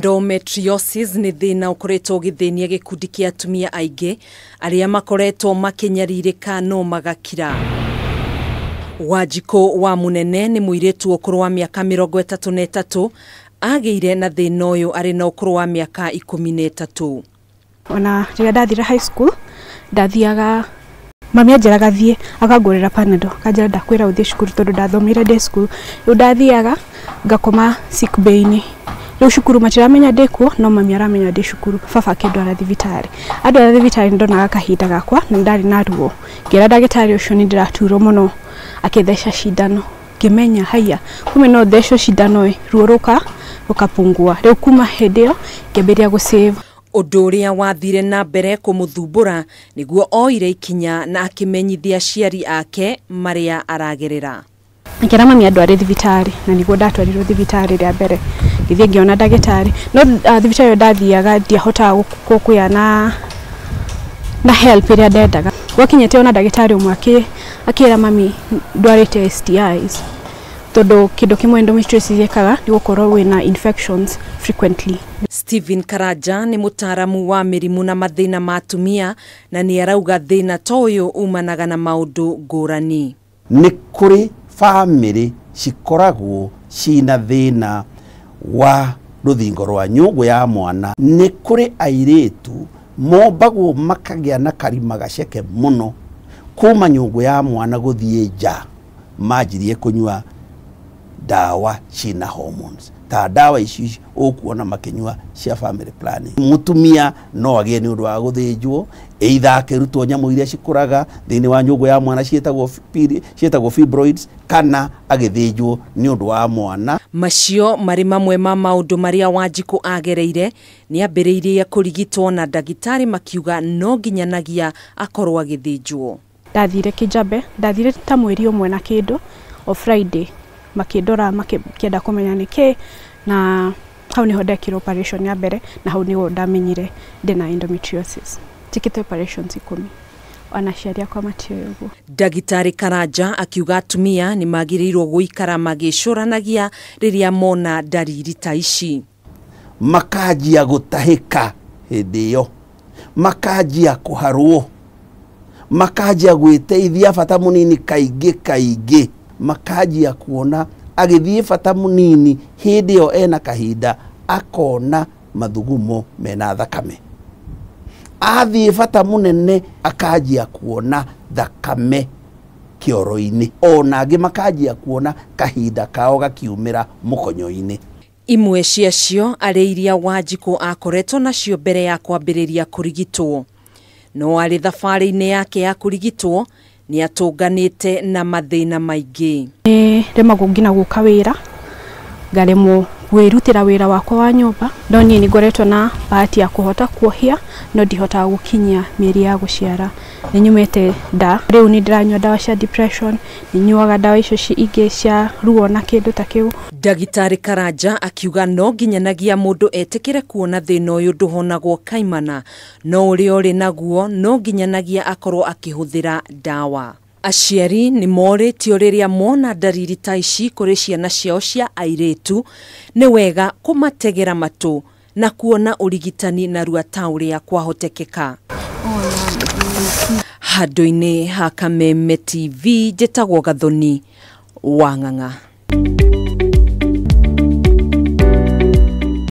Endometriosis nĩ thĩna ũkoretwo ũgĩthĩnia gĩkundi kĩa atumia aingĩ arĩa makoretwo makĩnyarirĩka no magakira. Wanjikũ wa Munene nĩ mũirĩtu ũkũrũ wa mĩaka 33 agĩire na thĩna ũyũ arĩ na ũkũrũ wa mĩaka 13. Ona rĩrĩa ndathire high school ndathiaga mami anjĩraga thiĩ akangũrĩra Panadol akanjĩra ndakwĩra ũthiĩ cukuru tondũ ndathomire day school. Rĩu ndathiaga ngakoma sick bay-inĩ. Rĩu cukuru matiramenya ndĩ kuo no mami aramenya ndĩ cukuru. Baba akĩndwara thibitarĩ. Andwara thibitarĩ nĩndonaga kahinda gakwa na ndarĩ na ruo. Ngĩra ndagĩtarĩ ũcio nĩ ndĩraturwo mũno akĩtheca cindano. Ngĩmenya haiya kumbe no thecwo cindano ĩ ruo rũkapungua. Rĩu kuma hĩndĩ ĩyo ngĩambĩrĩria gũ save. Ũndũ ũrĩa wathire na mbere kũmũthumbũra nĩguo oire ikinya na akĩmenyithia aciari ake marĩa aragerera. Ngĩra mami andware thibitarĩ na nĩguo ndatwarirwo thibitarĩ rĩa mbere. Ngĩthiĩ ngĩona ndagĩtarĩ no thibitarĩ ĩyo ndathiaga ndiahotaga kũgĩa na help ĩrĩa ndendaga. Gwakinyĩte ona ndagĩtarĩ ũmwe akĩra mami ndwarĩte STIs tondũ kĩndũ kĩmwe endometriosis ĩkaga nĩ gũkorwo wĩna infections frequently. Stephen Karanja nĩ mũtaaramu wa mĩrimũ na mathĩna ma atumia na nĩ arauga thĩna ta ũyũ umanaga na maũndũ ngũrani. Nĩ kũrĩ bamĩrĩ cikoragwo cina thĩna wa rũthingo rwa nyũngũ ya mwana. Nĩ kũrĩ airĩtu mombagwo makagĩa na karima gaceke mũno kuma nyũngũ ya mwana gũthiĩ nja, manjirie kũnyua dawa cina hormones ta dawa ici ũkuona makĩnyua cia family planning. Mũtumia no agĩe nĩ ũndũ wa gũthĩnjwo, either akĩrutwo nyamũ iria cikũraga thĩinĩ wa nyũngũ ya mwana ciĩtagwo fibroids, kana agĩthĩnjwo nĩ ũndũ wa mwana. Macio marĩ mamwe ma maũndũ marĩa Wanjikũ agereire. Nĩ ambĩrĩirie kũrigitwo na ndagĩtarĩ makiuga no nginyanagia akorwo agĩthĩnjwo. Ndathire Kijabe, ndathire ta mweri ũmwe na kĩndũ o Friday makĩndora makĩenda kũmenya nĩkĩ, na hau nĩho ndekirwo operation ya mbere na hau nĩho ndamenyire ndĩna endometriosis. Njĩkĩte operations 10 ona aciari akwa matiũĩ ũguo. Ndagĩtarĩ Karanja akiuga atumia nĩ magĩrĩirwo gũikara magĩcũranagia rĩrĩa mona ndariri ta ici. Makanjia gũtahĩka hĩndĩ ĩyo, makanjia kũharwo, makanjia gwĩteithia bata mũnini kaingĩ kaingĩ, makanjia kuona agĩthiĩ bata mũnini hĩndĩ ĩyo ena kahinda akona mathugumo mena thakame. Athiĩ bata mũnene akanjia kuona thakame kĩoro-inĩ, ona angĩ makanjia kuona kahinda kao gakiumĩra mũkonyo-inĩ. Imwe ciacio arĩ iria Wanjikũ akoretwo nacio mbere ya kwambĩrĩria kũrigitwo. No arĩ thabarĩ-inĩ yake ya kũrigitwo nĩ atũnganĩte na mathĩna maingĩ. Nĩ remagwo nginya gũka wĩra, ngaremwo kwĩrutĩra wĩra wakwa wa nyũmba, no niĩ nĩ ngoretwo na bahati ya kũhota kuohia no ndihotaga gũkinyia mĩeri ya gũciara. Nĩ nyumĩte nda, rĩu nĩ ndĩranyua ndawa cia depression, nĩ nyuaga ndawa icio ingĩ cia ruo na kĩndũ ta kĩu. Ndagĩtarĩ Karanja akiuga no nginyanagia mũndũ etĩkĩre kuona thĩna ũyũ ndũhonagwo kaimana, no ũrĩa ũrĩ naguo no nginyanagia akorwo akĩhũthĩra ndawa. Aciari nĩ morĩtio rĩrĩa mona ndariri ta ici kũrĩ ciana ciao cia airĩtu nĩ wega kũmategera matũ na kuona ũrigitani narua ta ũrĩa kwahotekeka. Handũ-inĩ ha Kameme TV njĩtagwo Gathoni wa Ng'ang'a.